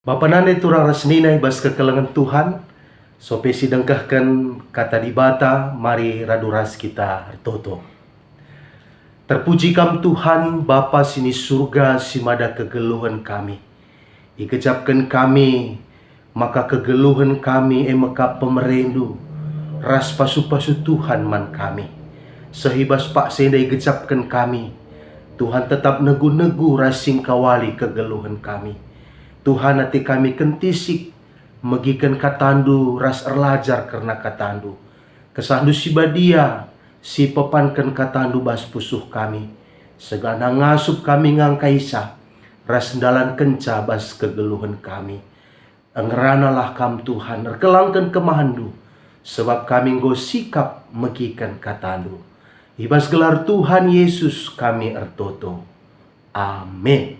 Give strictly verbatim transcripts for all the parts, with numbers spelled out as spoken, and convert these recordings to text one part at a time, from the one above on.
Bapa nande turang ras nina i bas kekelengen Tuhan, sope si dengkehken Kata Dibata, mari radu ras kita ertoto. Terpuji Kam Tuhan, Bapa si ni Surga si mada kegeluhen kami. Igejapken kami maka kegeluhen kami e mekap pemereNdu ras pasu-pasu Tuhan man kami. Seh i bas paksa enda igejapken kami, Tuhan tetap negu-negu ras singkawali kegeluhen kami. Tuhan, ate kami kentisik megiken KataNdu ras erlajar kerna KataNdu. KesahNdu si badia si pepanken KataNdu bas pusuh kami, segana ngasup kami ngangkaisa ras ndalankenca bas kegeluhen kami. Ngeranalah Kam Tuhan, erkelangken kemahenNdu, sebab kami enggo sikap megiken KataNdu. I bas gelar Tuhan Yesus kami ertoto. Amin.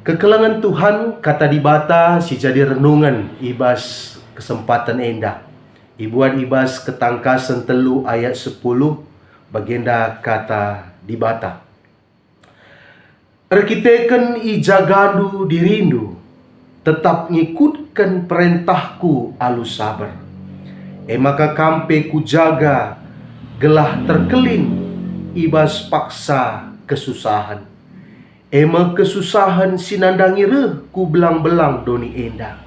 Kekelengen Tuhan, Kata Dibata si jadi renungen i bas kesempaten enda ibuat i bas Ketangkasen telu ayat sepuluh, bagenda Kata Dibata. Erkiteken ijagandu dirindu, tetap ngikutken perentahku alu saber. E maka kam pe kujaga gelah terkelin i bas paksa kesusahen. E me kesusahen si nandangi reh ku belang-belang doni enda,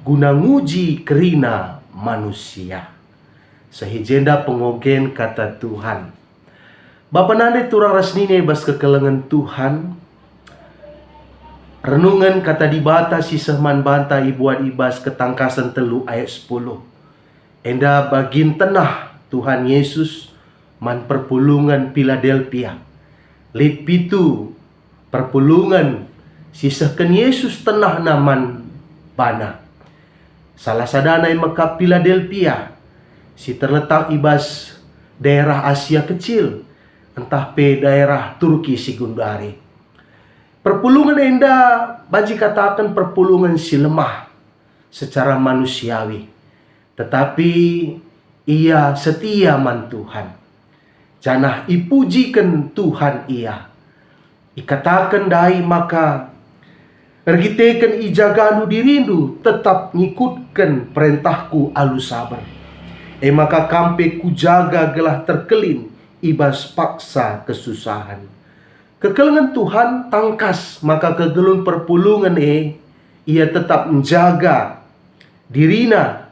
guna nguji kerina manusia. Seh i jenda pengogen Kata Tuhan. Bapa nande turang ras nina i bas kekelengen Tuhan, renungen Kata Dibata si seh man banta ibuat i bas Ketangkasen telu ayat sepuluh. Enda bagin tenah Tuhan Yesus man perpulungen Piladelpia. Lit pitu perpulungen si sehken Yesus tenahna man bana. Salah sadana e mekap Piladelpia, si terletak i bas daerah Asia Kecil, ntah pe daerah Turki si genduari. Perpulungen enda banci kataken perpulungen si lemah secara manusiawi, tetapi ia setia man Tuhan, janah ipujiken Tuhan ia. Ikataken ndai maka, "Erkiteken ijagandu dirindu tetap ngikutken perentahku alu saber, e maka kam pe kujaga gelah terkelin i bas paksa kesusahen." Kekelengen Tuhan tangkas maka kegeluhen perpulungen e, ia tetap njaga dirina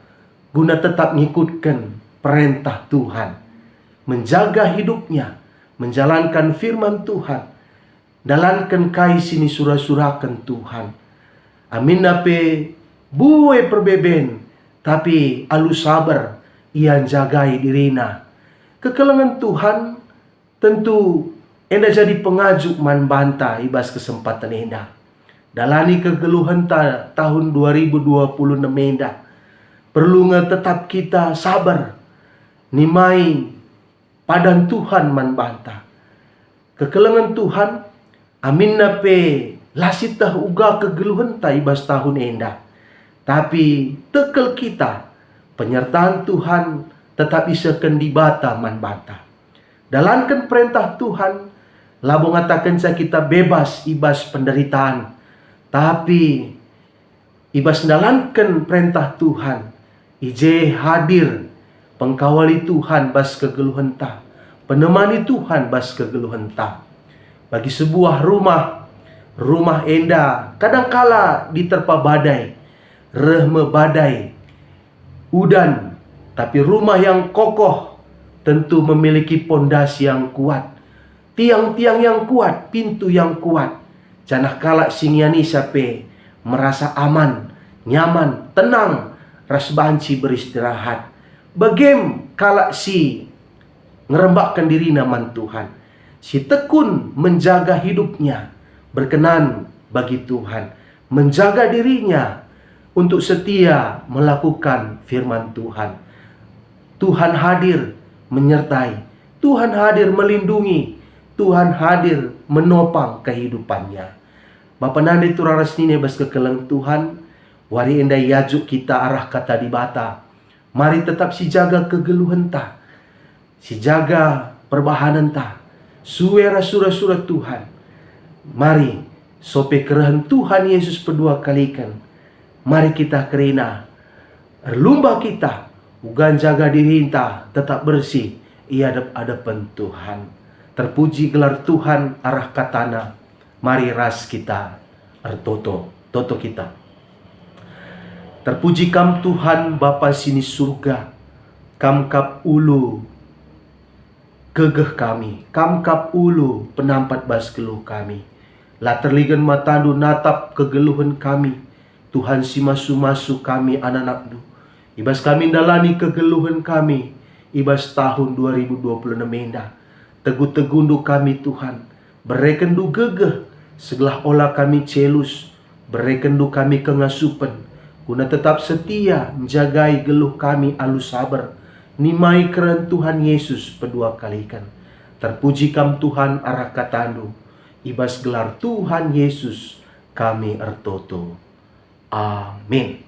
guna tetap ngikutken perentah Tuhan, menjaga hidupnya, menjalankan firman Tuhan, ndalanken kai si nisura-suraken Tuhan. Aminna pe bue perbeben, tapi alu saber ia njagai dirina. Kekelengen Tuhan tentu enda jadi pengajuk man banta i bas kesempaten enda. Dalani kegeluhenta tahun dua ribu dua puluh enem enda, perlu nge tetap kita sabar, nimai padan Tuhan man banta. Kekelengen Tuhan, aminna pe la sieteh uga kegeluhenta i bas tahun enda, tapi tekel kita, penyertaan Tuhan tetap isehken Dibata man banta. Dalanken perentah Tuhan, labo ngatakenca kita bebas i bas penderitaan, tapi i bas ndalanken perentah Tuhan, i je hadir pengkawali Tuhan bas kegeluhenta, penemani Tuhan bas kegeluhenta. Bagi sebuah rumah, rumah enda kadangkala diterpa badai, reh me badai, udan, tapi rumah yang kokoh tentu memiliki pondasi yang kuat, tiang-tiang yang kuat, pintu yang kuat, janah kalak si ngianisa pe merasa aman, nyaman, tenang, ras banci beristirahat. Bagem kalak si ngerembakken dirina man Tuhan, si tekun menjaga hidupnya berkenan bagi Tuhan, menjaga dirinya untuk setia melakukan firman Tuhan. Tuhan hadir menyertai, Tuhan hadir melindungi, Tuhan hadir menopang kehidupannya. Bapa nande turang ras nina bas kekeleng Tuhan, wari enda iajuk kita arah Kata Dibata. Mari tetap sijaga kegeluhenta, sijaga perbahanenta, sue ras sura-sura Tuhan. Mari Sope kerehen Tuhan Yesus pedua kaliken. Mari kita kerina, erlumba kita, uga njaga dirinta tetap bersih i adep-adepen Tuhan. Terpuji gelar Tuhan arah katana. Mari ras kita ertoto, toto kita. Terpuji Kam Tuhan, Bapa si ni Surga, Kam kap ulu gegeh kami, Kam kap ulu penampat bas geluh kami. La terligen mataNdu natap kegeluhen kami, Tuhan si masu-masu kami anak-anakNdu. I bas kami ndalani kegeluhen kami i bas tahun dua ribu dua puluh enem enda. Tegu-teguNdu kami, Tuhan. BerekenNdu gegeh, segelah ola kami celus. BerekenNdu kami kengasupen, guna tetap setia njagai geluh kami alu saber, nimai kerehen Tuhan Yesus pedua kaliken. Terpuji Kam Tuhan arah kataNdu. I bas gelar Tuhan Yesus kami ertoto. Amin.